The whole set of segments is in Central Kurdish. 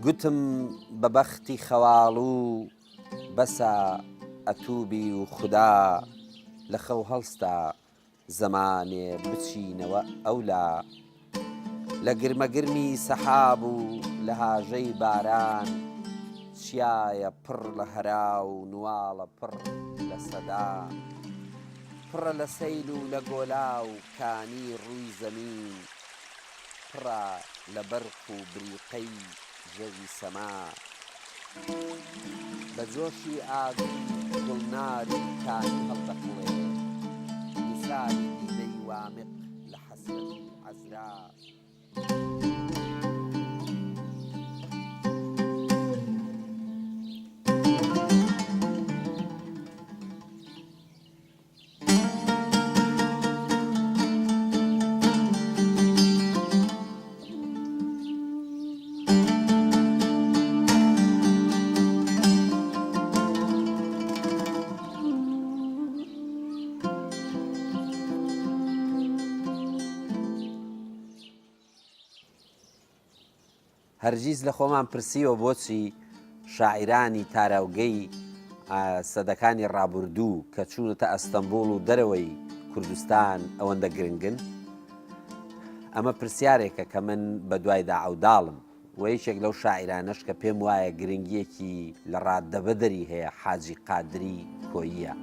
گوتم بە بەختی خەواڵوو بەسە ئەتوو بی و خودا لە خەو هەڵستا زەمانێ بچینەوە ئەولا لە گرمەگرمی سەحاب و لە هاژەی باران چیایە پڕ لە هەرا و نواڵە پڕ لە سەدا پڕە لە سەیل و لە گۆلا و کانی ڕووی زەمین پڕە لە بەرق و بریقەی جەوی سەما بە جۆشی ئاگری گوڵناری کانی هەڵدەقوڵێ میسالی دیدەی وامق لە حەسرەتی عەزرا. هەرگیز لە خۆمان پرسیوە بۆچی شاعیرانی تاراوگەی سەدەکانی ڕابوردوو کە چوونەتە ئەستەمبوڵ و دەرەوەی کوردستان ئەوەندە گرنگن؟ ئەمە پرسیارێکە کە من بە دوایدا عەوداڵم و یەکێک لەو شاعیرانەش کە پێم وایە گرنگییەکی لە ڕاددەبەدەری هەیە حاجی قادری کۆییە.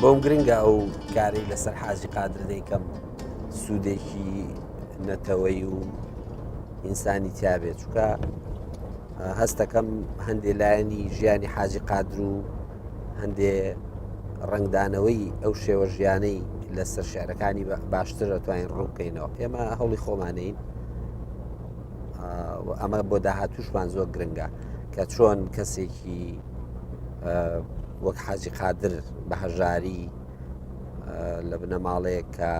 بۆم گرنگە ئەو کارەی لەسەر حاجی قادر دەیکەم سوودێکی نەتەوەی و ئینسانی تیاابێت چکە هەستەکەم هەندێ لایەنی ژیانی حاجی قادر و هەندێ ڕنگدانەوەی ئەو شێوە ژیانەی لەسەر شعرەکانی باشتر دەتوانین ڕوو بکەینەوە ئێمە هەوڵی خۆمانین ئەمە بۆ داهاتوشمان زۆر گرنگە کە چۆن کەسێکی وەک حاجی قادر بە هەژاری لە بنەماڵەیەک کە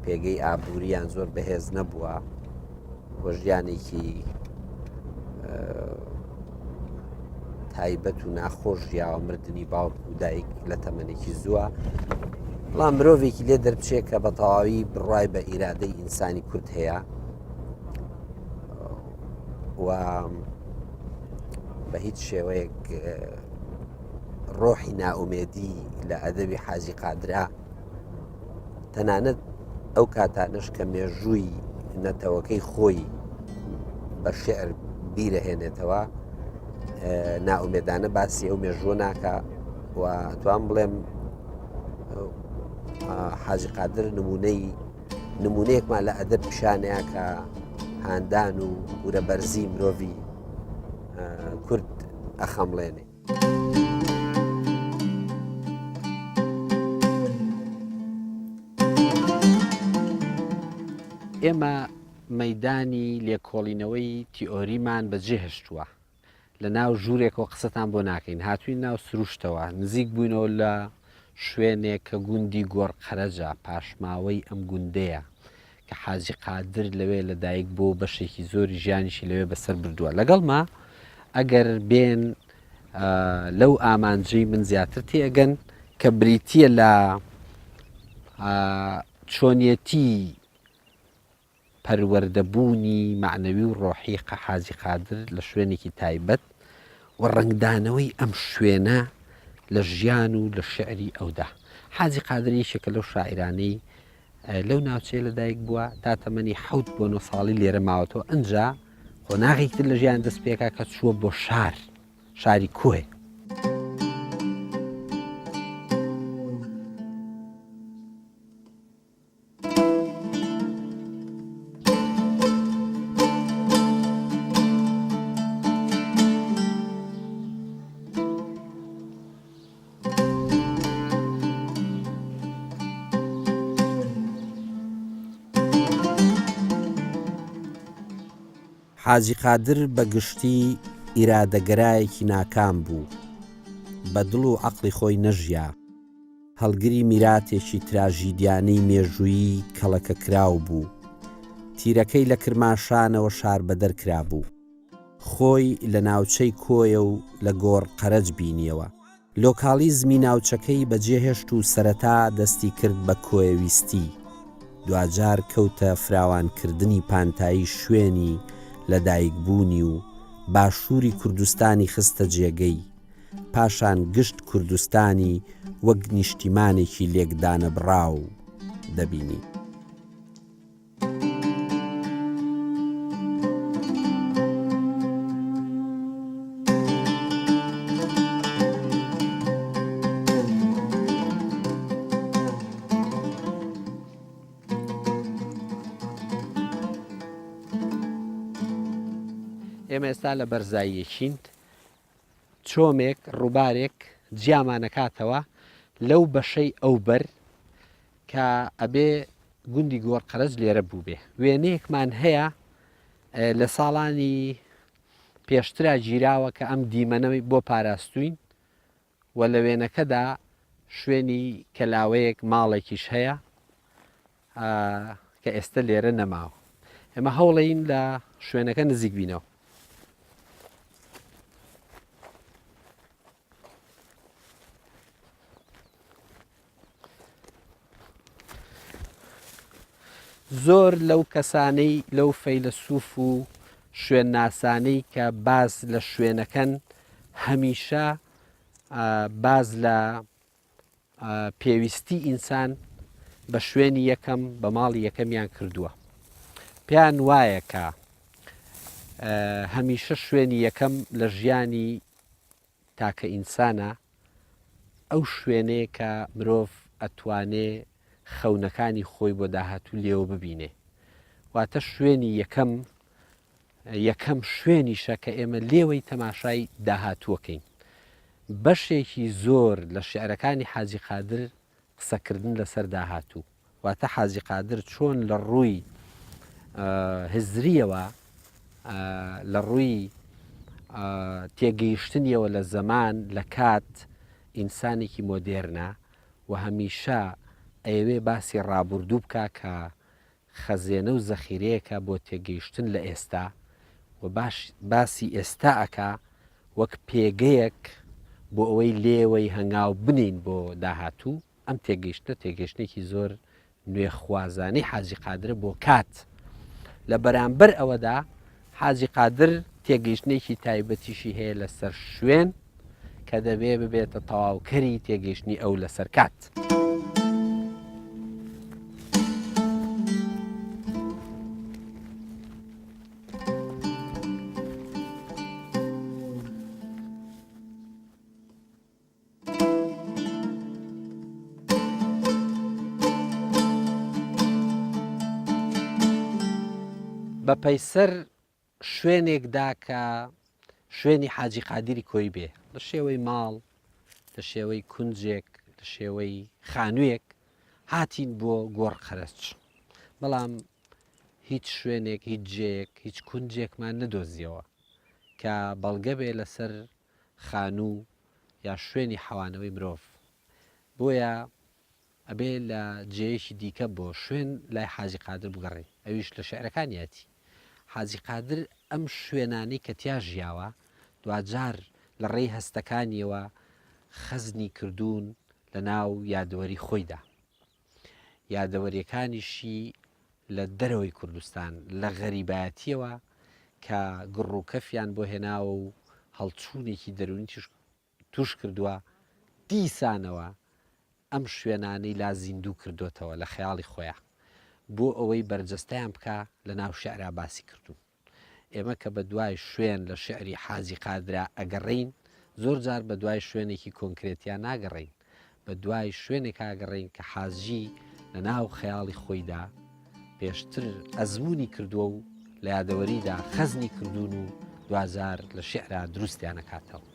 پێگەی ئابووریان زۆر بەهێز نەبووە و ژیانێکی تایبەت و ناخۆش ژیاوە مردنی باوک و دایک لە تەمەنێکی زووە بەڵام مرۆڤێکی لێ دەربچێت کە بە تەواوی بڕای بە ئیرادەی ئینسانی کورد هەیە و بە هیچ شێوەیەک ڕۆحی نائومێدی لە ئەدەبی حاجی قادرا تەنانەت ئەو کاتانەش کە مێژووی نەتەوەکەی خۆی بە شعر بیرەهێنێتەوە نائومێدانە باسی ئەو مێژووە ناکە و توان بڵێم حاجی قادر نمونەی نمونەیەکمان لە ئەدەب پیشانەیە کە هاندان و ورە بەرزی مرۆڤی کورد ئەخەمڵێنێ. ئێمە مەیدانی لێکۆڵینەوەی تیئۆریمان بەجێهێشتووە. لە ناو ژوورێکەوە قسەتان بۆ ناکەین، هاتووین ناو سروشتەوە، نزیک بووینەوە لە شوێنێک کە گوندی گۆڕقەرەجە، پاشماوەی ئەم گوندەیە کە حاجی قادر لەوێ لە دایک بووە و بەشێکی زۆری ژیانیشی لەوێ بەسەر بردووە. لەگەڵما ئەگەر بێن لەو ئامانجەی من زیاتر تێئەگەن کە بریتییە لە چۆنیەتی پەروەردەبوونی مەعنەوی و ڕۆحی حاجی قادر لە شوێنێکی تایبەت و ڕەنگدانەوەی ئەم شوێنە لە ژیان و لە شیعری ئەودا. حاجی قادر یەکێکە لەو شاعیرانەی لەو ناوچەیە لەدایک بووە، تا تەمەنی حەوت بۆ نۆ ساڵی لێرە ماوەتەوە، ئنجا قۆناغێکی تر لە ژیان دەست پێکا کە چووە بۆ شار، شاری کۆیە. حاجی قادر بە گشتی ئیرادەگەرایەکی ناکام بوو، بە دڵ و عەقڵی خۆی نەژیا. هەڵگری میراتێکی تراژیدیانەی مێژوویی کەڵەکەکراو بوو. تیرەکەی لە کرماشانەوە شاربەدەر کرابوو. خۆی لە ناوچەی کۆیە و لە گۆڕ قەرەج بینیەوە. لۆکاڵیزمی ناوچەکەی بەجێهێشت و سەرەتا دەستی کرد بە کۆیەویستی، دواجار کەوتە فراوانکردنی پانتایی شوێنی لەدایکبوونی و باشووری کوردستانی خستە جێگەی، پاشان گشت کوردستانی وەک نیشتیمانێکی لێکدانەبڕاو دەبینی. ئێمە ئێستا لە بەرزاییەکین چۆمێک، ڕووبارێک، جیامانەکاتەوە لەو بەشەی ئەوبەر کە ئەبێ گوندی گۆڕقەرەج لێرە بووبێ. وێنەیەکمان هەیە لە ساڵانی پێشترا گیراوە کە ئەم دیمەنە بۆ پاراستوین و لە وێنەکەدا شوێنی کەلاوەیەک ماڵێکیش هەیە کە ئێستە لێرە نەماوە. ئێمە هەوڵین لە شوێنەکە نزیک بینەوە. زۆر لەو کەسانەی لەو فەیلەسوف و شوێنناسانەی کە باس لە شوێنەکەن هەمیشە باز لە پێویستی ئینسان بە شوێنی یەکەم بە ماڵی یەکەمیان کردووە پێیان وایە کە هەمیشە شوێنی یەکەم لە ژیانی تاکە ئینسانە ئەو شوێنەیە کە مرۆڤ ئەتوانێ خەونەکانی خۆی بۆ داهاتوو لێوە ببینێ واتە شوێنی یەکەم یەکەم شوێنیشە کە ئێمە لێوەی تەماشای داهاتووەکەین. بەشێکی زۆر لە شیعرەکانی حاجی قادر قسەکردن لەسەر داهاتوو، واتە حاجی قادر چۆن لە ڕووی هزرییەوە، لە ڕووی تێگەیشتنیەوە لە زەمان، لە کات، ئینسانێکی مۆدێرنە و هەمیشە ئەیەوێ باسی ڕابوردوو بکا کە خەزێنە و زەخیرەیەکە بۆ تێگەیشتن لە ئێستا و باش باسی ئێستا ئەکا وەک پێگەیەک بۆ ئەوەی لێوەی هەنگاو بنێین بۆ داهاتوو، ئەم تێگەیشتنە تێگەیشتنێکی زۆر نوێخوازانەی حاجی قادرە بۆ کات. لە بەرامبەر ئەوەدا حاجی قادر تێگەیشتنێکی تایبەتیشی هەیە لەسەر شوێن کە دەبێ ببێتە تەواوکەری تێگەیشتنی ئەو لەسەر کات. بە پەیسەر شوێنێکدا کە شوێنی حاجی قادری کۆی بێ لە شێوەی ماڵ لە شێوەی کونجێک لە شێوەی خانوویەک هاتین بۆ گۆڕ قەرەج بەڵام هیچ شوێنێک هیچ جێیەک هیچ کونجێکمان نەدۆزیەوە کە بەڵگە بێ لەسەر خانوو یا شوێنی حەوانەوەی مرۆڤ بۆیە ئەبێ لە جێیەکی دیکە بۆ شوێن لای حاجی قادر بگەڕێین ئەویش لە شیعرەکانیەتی حاجی قادر ئەم شوێنانەی کە تیا ژیاوە دواجار لە ڕێی هەستەکانیەوە خەزنی کردوون لە ناو یادەوەری خۆیدا یادەوەریەکانیشی لە دەرەوەی کوردستان لە غەریبایەتیەوە کە گڕ و کەفیان بۆ هێناوە و هەڵچوونێکی دەروونی توش کردووە، دیسانەوە ئەم شوێنانەی لا زیندوو کردۆتەوە لە خەیاڵی خۆیا بۆ ئەوەی بەرجەستەیان بکا لە ناو شیعرا باسی کردوون. ئێمە کە بە دوای شوێن لە شیعری حاجی قادرا ئەگەڕێین زۆر جار بە دوای شوێنێکی کۆنکرێتیا ناگەڕێین، بە دوای شوێنێکا ئەگەڕێین کە حاجی لە ناو خەیاڵی خۆیدا پێشتر ئەزموونی کردووە و لە یادەوەریدا خەزنی کردوون و دواجار لە شیعرا دروستیان ئەکاتەوە.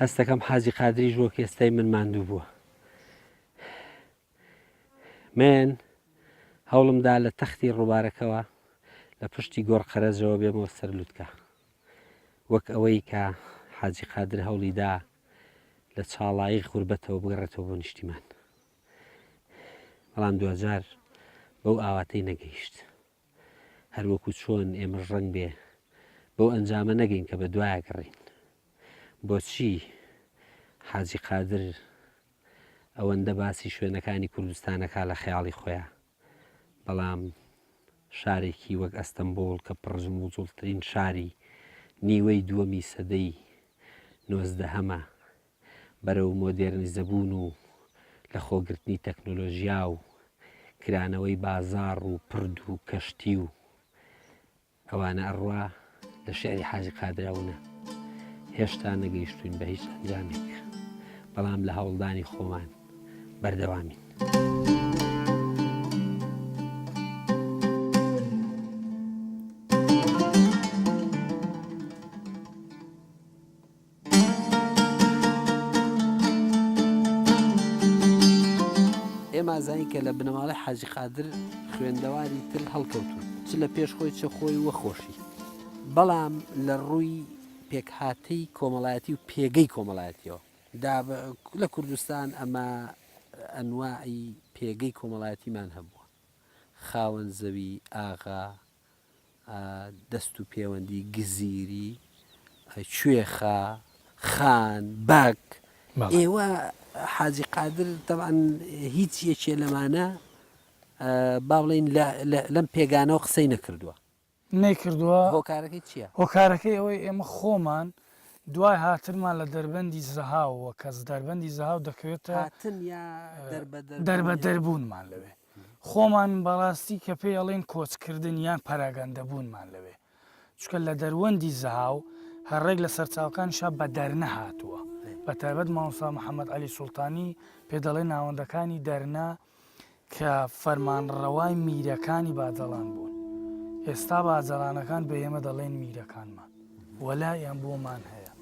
هەستەکەم حاجی قادریش وەک ئێستای من ماندوو بووە. من هەوڵم دا لە تەختی ڕووبارەکەوە لە پشتی گۆڕ قەرەجەوە بێمەوە سەر لوتکە. وەک ئەوەی کە حاجی قادر هەوڵی دا لە چاڵایی غوربەتەوە بگەڕێتەوە بۆ نیشتیمان. بەڵام دواجار بەو ئاواتەی نەگەیشت. هەروەکو چۆن ئێمەش ڕەنگ بێ بەو ئەنجامە نەگەین کە بە دوایە گەڕێین. بۆچی حاجی قادر ئەوەندە باسی شوێنەکانی کوردستانەکا لە خەیاڵی خۆیا بەڵام شارێکی وەک ئەستەنبوڵ کە پڕجموجوڵترین شاری نیوەی دووەمی سەدەی نۆزدەهەمە بەرەو مۆدێرنیزەبوون و لەخۆگرتنی تەکنۆلۆژیا و کرانەوەی بازاڕ و پرد و کەشتی و ئەوانە ئەڕوا لە شیعری حاجی قادرا ونە. هێشتا نەگەیشتووین بە هیچ ئەنجامێک، بەڵام لە هەوڵدانی خۆمان بەردەوامین. ئێمە ئەزانین کە لە بنەماڵەی حاجی قادر خوێندەواری تر هەڵکەوتوون چ لە پێش خۆی چ خۆی و خۆشی بەڵام لە ڕووی پێکهاتەی کۆمەڵایەتی و پێگەی کۆمەڵایەتیەوە دا لە کوردستان ئەمە ئەنواعی پێگەی کۆمەڵایەتیمان هەبووە خاوەن زەوی ئاغا دەست و پێوەندی گزیری، کوێخا، خان، بەگ، ئێوە حاجی قادر تەبعەن هیچ یەکێ لەمانە با بڵێین لەم پێگانەوە قسەی نەکردووە. نەیکردووە. هۆکارەکەی چییە؟ هۆکارەکەی ئەوەی ئێمە خۆمان دوای هاتنمان لە دەربەندی زەهاو وە کە دەربەندی زەهاو دەکەوێتە هاتن یا دەربەدەر دەربەدەربوونمان لەوێ خۆمان بەڕاستی کە پێی ئەڵێن کۆچکردن یان پەراگەندەبوونمان لەوێ چونکە لە دەروەندی زەهاو هەر ڕێک لە سەرچاوەکانیشا بە دەرنە هاتووە بە تایبەت مامۆستا محەممەد عەلی سوڵتانی پێ دەڵێ ناوەندەکانی دەرنە کە فەرمانڕەوای میرەکانی باجەڵان بوون ئێستا باجەڵانەکان بە ئێمە دەڵێن میرەکانمان وەلایان بۆمان هەیە.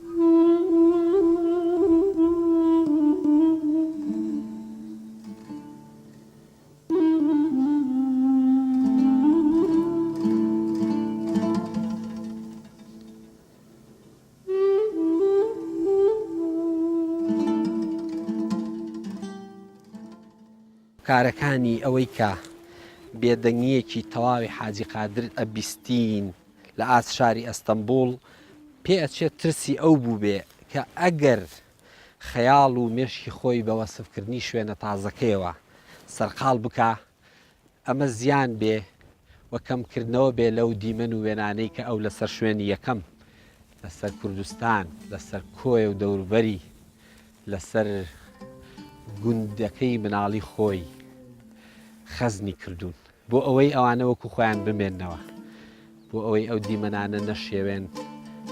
کارەکانی ئەوەی کە بێدەنگییەکی تەواوی حاجی قادر ئەبیستین لە ئاست شاری ئەستەنبوڵ، پێ ئەچێت ترسی ئەو بووبێ کە ئەگەر خەیاڵ و مێشکی خۆی بە وەسفکردنی شوێنە تازەکەیەوە سەرقاڵ بکا، ئەمە زیان بێ و کەمکردنەوە بێ لەو دیمەن و وێنانەی کە ئەو لەسەر شوێنی یەکەم، لەسەر کوردستان، لەسەر کۆیە و دەوروبەری، لەسەر گوندەکەی مناڵی خۆی خەزنی کردوون. بۆ ئەوەی ئەوانە وەکو خۆیان بمێننەوە، بۆ ئەوەی ئەو دیمەنانە نەشێوێن،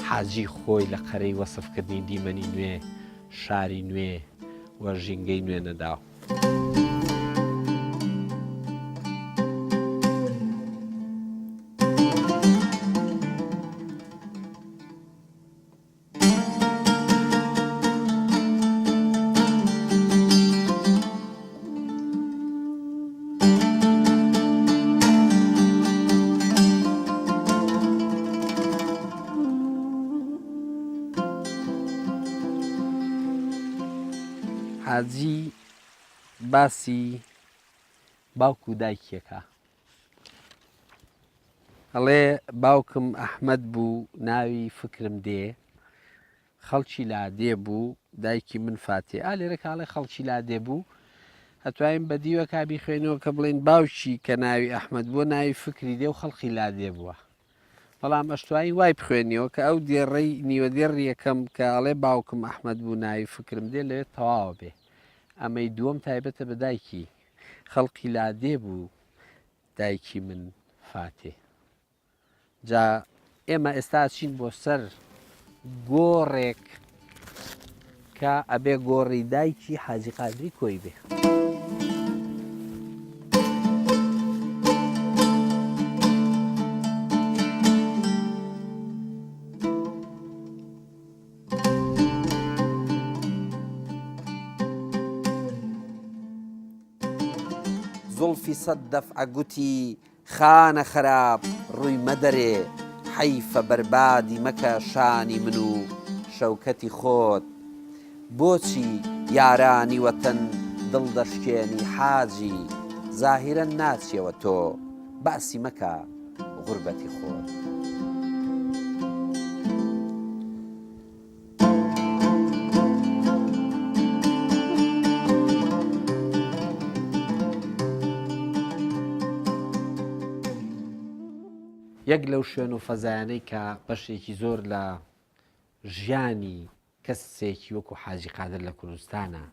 حاجی خۆی لە قەرەی وەسفکردنی دیمەنی نوێ، شاری نوێ و ژینگەی نوێ نەداوە. حاجی باسی باوک و دایکیەکە ئەڵێ باوکم ئەحمەد بوو ناوی فکرم دێ خەڵکی لادێ بوو دایکی من فاتێ ئا لێرە کاڵێ خەڵکی لادێ بوو ئەتوانین بە دیوەکا بیخوێنەوە کە بڵێن باوکی کە ناوی ئەحمەد بووە ناوی فکری دێ و خەڵکی لادێ بووە بەڵام ئەشتوانین وای بخوێنیەوە کە ئەو دێڕەی نیوە دێڕ یەکەم کە ئەڵێ باوکم ئەحمەد بوو ناوی فکرم دێ لەوێ تەواوە بێ ئەمەی دووەم تایبەتە بە دایکی خەڵکی لادێ بوو دایکی من فاتێ جا ئێمە ئێستا چین بۆ سەر گۆڕێک کە ئەبێ گۆڕی دایکی حاجی قادری کۆی بێ. ئەلفی سەت دەفعە گوتی خانە خەراپ ڕووی مەدەرێ حەیفە بەربادی مەکە شانی من و شەوکەتی خۆت بۆچی یارانی وەتەن دڵ دەشکێنی حاجی زاهیرەن ناچیەوە تۆ باسی مەکە غوربەتی خۆت. یەک لەو شوێن و فەزایانەی کە بەشێکی زۆر لە ژیانی کەسێکی وەکو حاجی قادر لە کوردستانە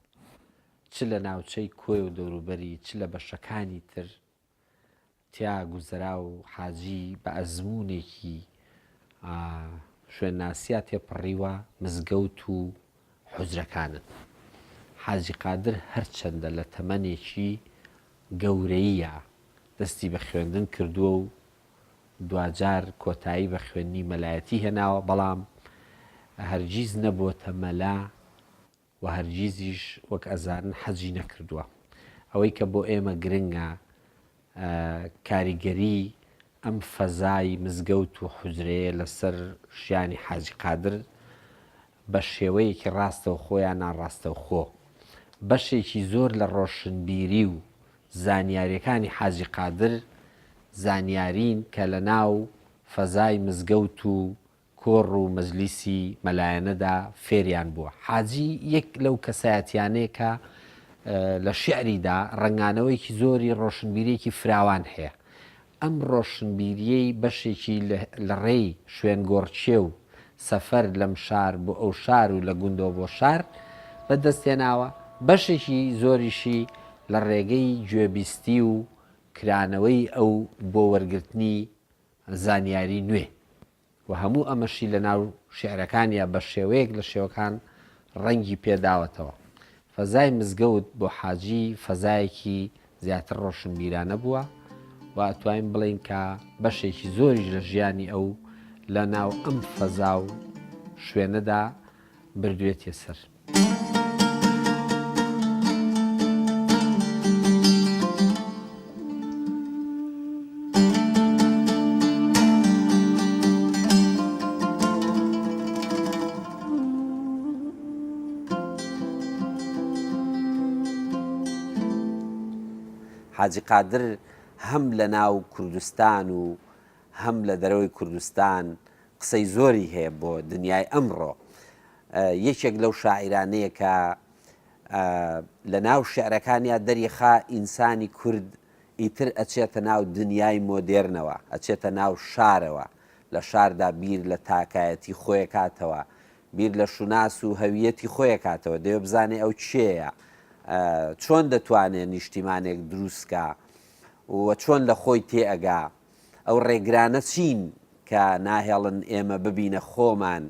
چ لە ناوچەی کۆی و دەوروبەری چ لە بەشەکانی تر تیا گوزەرا و حاجی بە ئەزموونێکی شوێنناسیا تێپەڕیوە مزگەوت و حوجرەکانن. حاجی قادر هەرچەندە لە تەمەنێکی گەورەییا دەستی بە خوێندن کردووە و دواجار کۆتایی بە خوێندنی مەلایەتی هێناوە، بەڵام هەرگیز نەبۆتە مەلا و هەرگیزیش وەک ئەزانن حەجی نەکردووە. ئەوەی کە بۆ ئێمە گرنگە کاریگەری ئەم فەزای مزگەوت و حوجرەیە لەسەر ژیانی حاجی قادر بە شێوەیەکی ڕاستەوخۆ یا ناڕاستەوخۆ بەشێکی زۆر لە ڕۆشنبیری و زانیاریەکانی حاجی قادر زانیارین کە لە ناو فەزای مزگەوت و کۆڕ و مەجلیسی مەلایانەدا فێریان بووە. حاجی یەک لەو کەسایەتیانەیە کە لە شیعریدا ڕەنگانەوەیەکی زۆری ڕۆشنبیرییەکی فراوان هەیە. ئەم ڕۆشنبیرییەی بەشێکی لە ڕێی شوێنگۆڕکێ و سەفەر لەم شار بۆ ئەو شار و لە گوندەوە بۆ شار بە دەست هێناوە، بەشێکی زۆریشی لە ڕێگەی گوێبیستی و کرانەوەی ئەو بۆ وەرگرتنی زانیاری نوێ و هەموو ئەمەشی لە ناو شیعرەکانیا بە شێوەیەک لە شێوەکان ڕەنگی پێ داوەتەوە. فەزای مزگەوت بۆ حاجی فەزایەکی زیاتر ڕۆشنبیرانە بووە و ئەتوانین بڵێین کە بەشێکی زۆریش لە ژیانی ئەو لە ناو ئەم فەزا و شوێنەدا بردوێتیە سەر. حاجی قادر هەم لە ناو کوردستان و هەم لە دەرەوەی کوردستان قسەی زۆری هەیە بۆ دنیای ئەمڕۆ. یەکێک لەو شاعیرانەیە کە لە ناو شیعرەکانیا دەریخا ئینسانی کورد ئیتر ئەچێتە ناو دنیای مۆدێرنەوە، ئەچێتە ناو شارەوە، لە شاردا بیر لە تاکایەتی خۆی ئەکاتەوە، بیر لە شوناس و هەویەتی خۆی ئەکاتەوە، دەیەوێ بزانێ ئەو کێیە، چۆن دەتوانێ نیشتیمانێک دروست کا و چۆن لە خۆی تێئەگا. ئەو ڕێگرانە چین کە ناهێڵن ئێمە ببینە خۆمان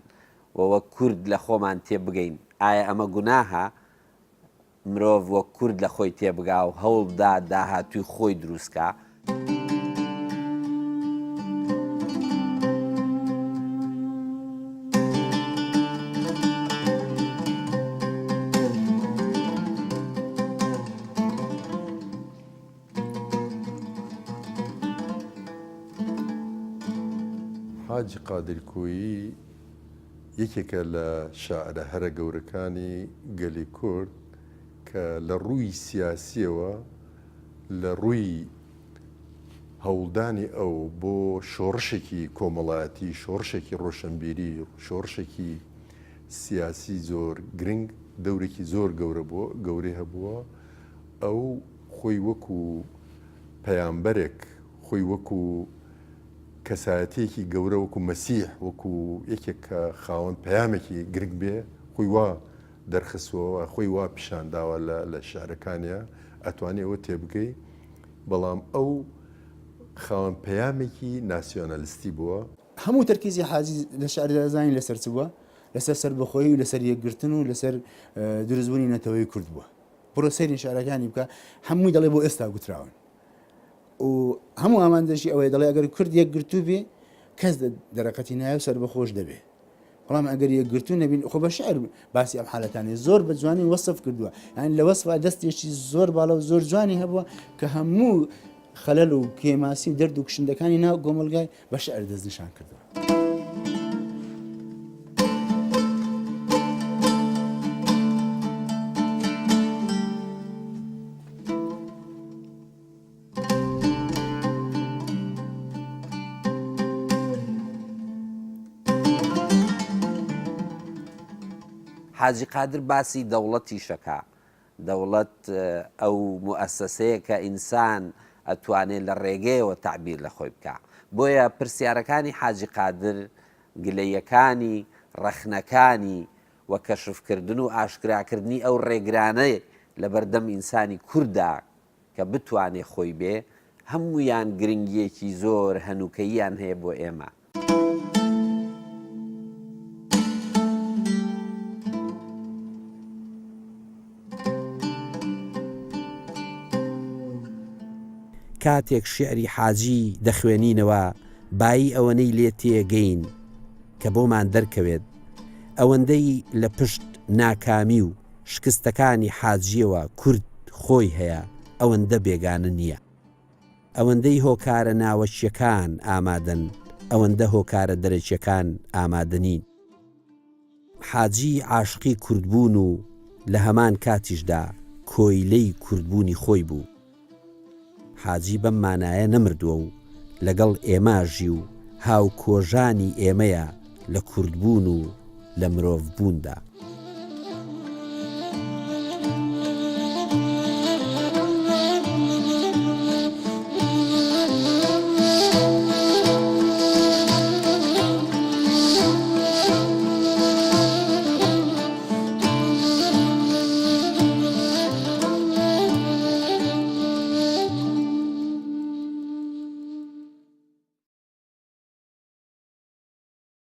و وەک کورد لە خۆمان تێبگەین؟ ئایا ئەمە گوناهە مرۆڤ وەک کورد لە خۆی تێبگا و هەوڵبدا داهاتووی خۆی دروستکا؟ حاجی قادر کۆیی یەکێکە لە شاعرە هەرە گەورەکانی گەلی کورد کە لە ڕووی سیاسیەوە لە ڕووی هەوڵدانی ئەو بۆ شۆڕشێکی کۆمەڵایەتی شۆڕشێکی ڕۆشنبیری شۆڕشێکی سیاسی زۆر گرنگ دەورێکی زۆر گەورە بووە گەورەی هەبووە ئەو خۆی وەکو پەیامبەرێک، خۆی وەکو کەسایەتییەکی گەورە، وەکو مەسیح، وەکو یەکێک کە خاوەن پەیامێکی گرنگ بێ، خۆی وا دەرخستووە و خۆی وا پیشان داوە لە شیعرەکانیا، ئەتوانی ئەوە تێبگەی. بەڵام ئەو خاوەن پەیامێکی ناسیۆنالیستی بووە. هەموو تەرکیزی حاجی لە شیعردا دەزانین لەسەر چ بووە؟ لەسەر سەربەخۆیی و لەسەر یەکگرتن و لەسەر دروستبوونی نەتەوەی کورد بووە. بڕۆ سەیری شعرەکانی بکە هەمووی دەڵێ بۆ ئێستا گوتراون و هەموو ئامانجەشی ئەوەیە دەڵێ ئەگەر کورد یەکگرتوو بێ کەس دەرەقەتی نایە و سەربەخۆش دەبێ. بەڵام ئەگەر یەکگرتوو نەبین خۆ بە شعر باسی ئەم حالەتانی زۆر بە جوانی وەسف کردووە یان لە وەسفا دەستێکی زۆر باڵە و زۆر جوانی هەبووە کە هەموو خەلەل و کێماسی و دەرد و کوشندەکانی ناو کۆمەڵگای بە شعر دەستنیشان کردووە. حاجی قادر باسی دەوڵەتیش ئەکا، دەوڵەت ئەو موئەسەسەیە کە ئینسان ئەتوانێ لە ڕێگەیەوە تەعبیر لە خۆی بکا. بۆیە پرسیارەکانی حاجی قادر، گلەییەکانی، ڕەخنەکانی و کەشفکردن و ئاشکراکردنی ئەو ڕێگرانەی لەبەردەم ئینسانی کورددا کە بتوانێ خۆی بێ، هەموویان گرنگییەکی زۆر هەنووکەییان هەیە بۆ ئێمە. کاتێک شیعری حاجی دەخوێنینەوە بایی ئەوەنەی لێ تێگەین کە بۆمان دەرکەوێت ئەوەندەی لە پشت ناکامی و شکستەکانی حاجییەوە کورد خۆی هەیە ئەوەندە بێگانە نییە. ئەوەندەی هۆکارە ناوەکییەکان ئامادەن ئەوەندە هۆکارە دەرەکییەکان ئامادە نین. حاجی عاشقی کوردبوون و لە هەمان کاتیشدا کۆیلەی کوردبوونی خۆی بوو. حاجی بەم مانایە نەمردووە و لەگەڵ ئێمە ژی و هاوکۆژانی ئێمەیە لە کوردبوون و لە مرۆڤبووندا.